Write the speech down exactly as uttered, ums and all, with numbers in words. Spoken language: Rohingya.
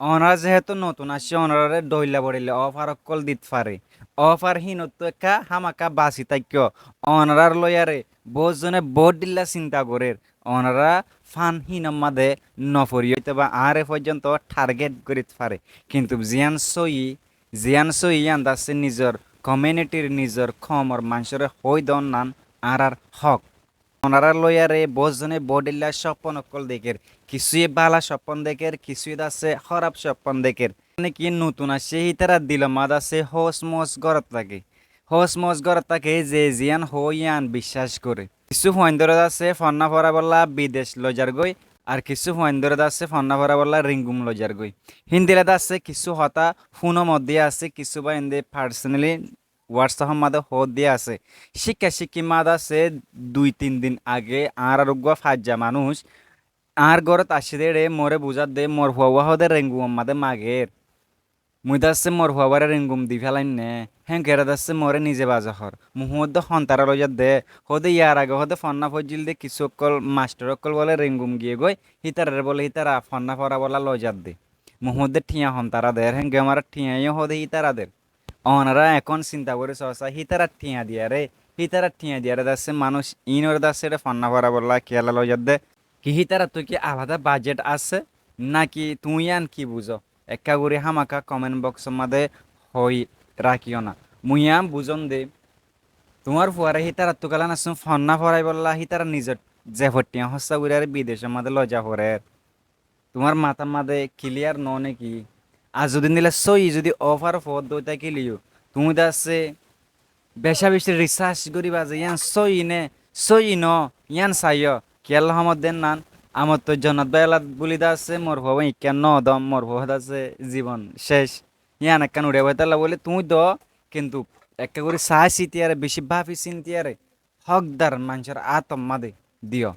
Onorá zehétu notun aiccó, onoráre dhoilla bodhoilla ófar ókkol dit fare. Ófar hínottú ekká hámakká basi táikko. Onorár loiyaré boóut zone boóut dhílla sinta gorér. Onorá fán hínommá de noforiyó, óitoba añáre foijjonto tharget gorit fare. Kintu ziyán sóiyi, ziyán sóiyi yían dassé nizor komiunitir, nizor koumor maincóre hoói doónnan añárár hók. Onorár loiyaré boóut zone boóut dhílla cóppon ókkol dekér. Kissúye bála cóppon dekér, kissúye dassé hóraf cóppon dekér. Mane ki notun aiccé hítarar dilommá dassé hóos-móos górot táke. Hóos-móos górot táke, ze ziyán hoó yían biccác goré. Kissú fuaindóre dassé fonná foráibollá bidec loizargói, ar kissú fuaindóre dassé fonná foráibollá ringum loizargói. Híndila dassé kissú hotá fúnomot diya asé, kissú báinde personally WhatsApp-or máze hoódde asé. Cíkka-cíkki máze asé, dui tin din age añárar uggúa faijja manúic añár górot aiccé dé, moré buzádde, mor fuawá hoóde rengumor máze mager. Mui de asé mor fuawáre rengum di félainné, hénkeré de asé moré nize baza hoór. Mui hoódde hontará loizadde, hoóde yar age hoóde fonná foijjíl dé kissú ókkol mastor ókkol bóle rengum giyé goi, hítararé bóle hítara fonná foráibollá loizadde. Mui hoódde thiañ hontará der, hénke amaré thiañ yó hoóde hítara der. Onorá ekón sinta gorí soó sá, hítarar thiañ diyaré, hítarar thiañ diyaré de asé manúic iínoré de asé éçe fonná foráibollá kiyólla loizadde? Ki hítarattú ki alada bajet asé? Náki tuñí yían ki buzó? Ekká gorí hámakká comment box-or máze hoói rakíyo na. Mui yían buzóm dé, tuáñr fuaré hítarattú kiyólla nassún fonná foráibollá hítara nizor zefor thiañ hóssa gorí aré bidecor máze loiza forer. Tuáñr matár máze kilíyar noó néki? Ar zudi endila sóiyi zudi ófar foódde ói tákile yó, tuñí de asé becá-becí risáac goríba ze yían sóiyi né, sóiyi noó, yían saiyó. Kiyólla hoómodde ennán, amottú zonnot báiyalat bóli de asé, mor fuawá ikká noó dom, mor fuawá de asé zibon céc. Yían ekkán uçái faitalla bóli tuñí doó, kintu ekká gorí saái sítiyaré, bicí báfi sintiyaré, hókdar maincór átor máze diyó.